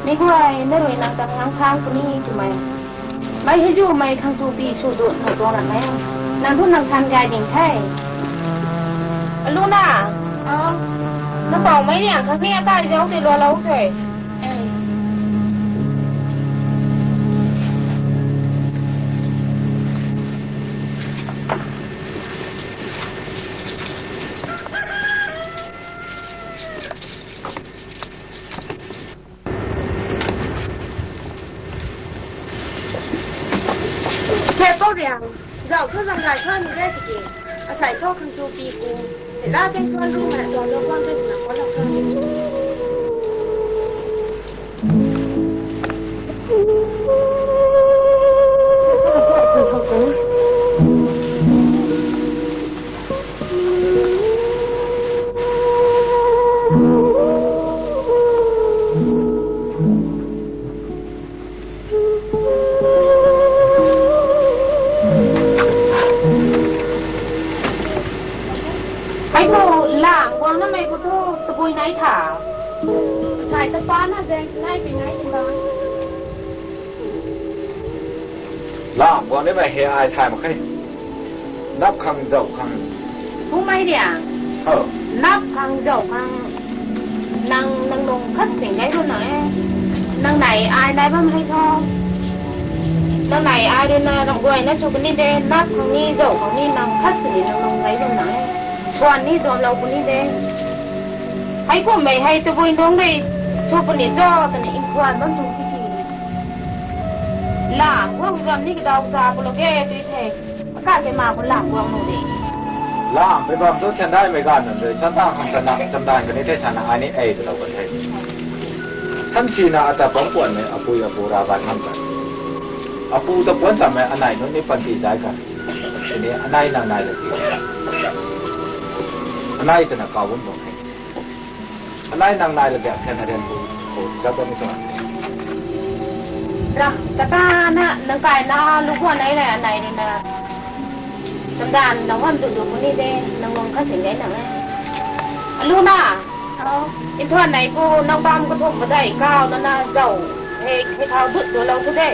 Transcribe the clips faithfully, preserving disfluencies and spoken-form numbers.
Ni guay, na rui nang ta ngang khang puni twmei. Mei hei zu mei khang chu pi sw dun khou tuang ram e. Nang thu nang san gay ding the. Aluna. Aw. Na pau mei ni ang khang ni akai zau tei lua lou se. Khe pou riang, zauh thu zang gay thu ni de tiki, asei thu khang chu pi ku, tei la tei thu lu na tuang lu guang tei na ko la thu. Hei khou lam guang namei khou thu tabui nai tha. Sai ta pa na zeng nai pi nai ti ba. Lam guang nimei hei ai thay mak khe. Nap khang zauh khang. Bumei ria. Nap khang zauh khang. Nang, nang lung khat sing gay bam na e. Nang nai ai nai bam hei tho. Nang nai ai rui na rang guay na chu puni de. Nap khang ni zauh khang ni nang khat sini nang lung gay bam na e. Swan ni duam lou puni de. Hei kummei hei tabui nung rui. Chu puni cho twna nkhwan bam tuang tiki. Lam guang zam ni kadau sa pulou ke tui the. Akhat ke ma khou lam guang nu de. Lampui bam thu thiandaimei ganv nunc rui sa ta khang sana chamdan kani the sana ai ni e twlou kan the. Sam sina ata pangpuanmei apui apu ravai ngam ta. Apu ta puan tammei anei nunc ni panty zai kan. Tini anei nang nai laki. Anei twna kaw bam tuang the. Anei nang nai laki thian harian bu khou zat bammei tuang. Ram kata na nang kai na lu guan nai le anei rui na. Chamdan nang wan tu du puni de, nang lung khat sing de nang e. Aluna. Nthuan nei khou nang bam kathumh padeih kau na na zauh. Hei, hei thau dut dualou thu de.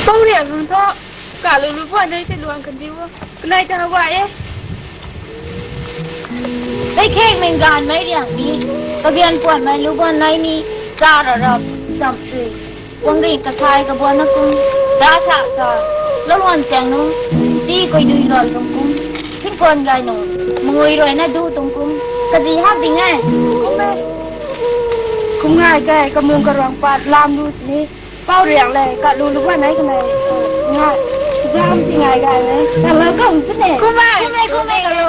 Pau Riang nunc thu, kalu lu puan nai tei luang kan di o. Kanai ta wa e. Tei khek meng ganv mei riang ni, kabian puan mei lu buan nai ni, cha ra rap, zam sui. Wang ri kasai kabuan na kum, da sa sa, lo luan siang nu, ti koi dui loi kum kum, thing kuan gai nu, mangui roi na du tum kum, kazi hap ding e. Kum e. Kum ngai kai, kamung karuang pat lam lu sini, Pau Riang le, kalu lu buan nai kanai, ngai, zam si ngai gai ne, sa lo kang sini. Kum e, kum e, kum e, kalu.